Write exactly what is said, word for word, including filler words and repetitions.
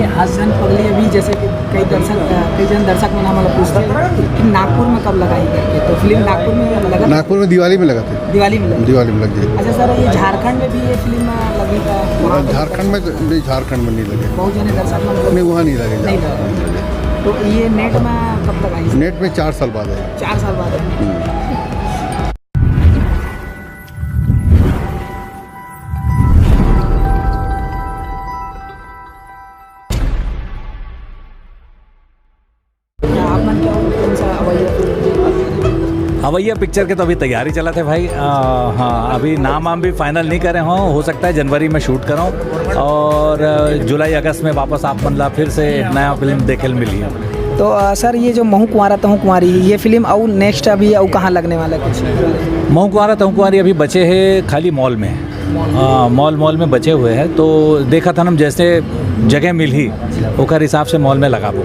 Husband पगली अभी जैसे कि कई दर्शक, अ, कई जन दर्शक मन हमला पूछते हैं कि नागपुर में कब लगाही करके, तो फिल्म नागपुर में लगा? नागपुर में दिवाली में लगा थे। दिवाली में लगा? दिवाली में लग गई। अच्छा सर, ये झारखंड में भी ये फिल्म लगी था? वहाँ पे झारखंड में तो नहीं, झारखंड में नहीं लगे। बहुत जने दर्शक मन नहीं, वहाँ नहीं लगे। नहीं लगा। तो ये नेट में कब तक आई? नेट में चार साल बाद आई। चार साल बाद आई। हम्म। आप मन क्या, कौन सा अवैया? अवैया पिक्चर के तो अभी तैयारी चलत हे भाई। अ, हाँ, अभी नाम वाम भी फाइनल नहीं करे हों, हो सकता है जनवरी में शूट करों और, अ, जुलाई अगस्त में वापस आप मन ला फिर से नया फिल्म देखे ल मिलही। तो, अ, सर, ये जो महूँ कुंवारा तहूँ कुंवारी, ये फिल्म अउ नेक्स्ट अभी अउ कहाँ लगने वाला है कुछ? महूँ कुंवारा तहूँ कुंवारी अभी बचे हे खाली मॉल में। हाँ, मॉल, मॉल में बचे हुए हैं, तो देखत हन हम जैसे जगह मिलही, ओकर हिसाब से मॉल में लगाबो।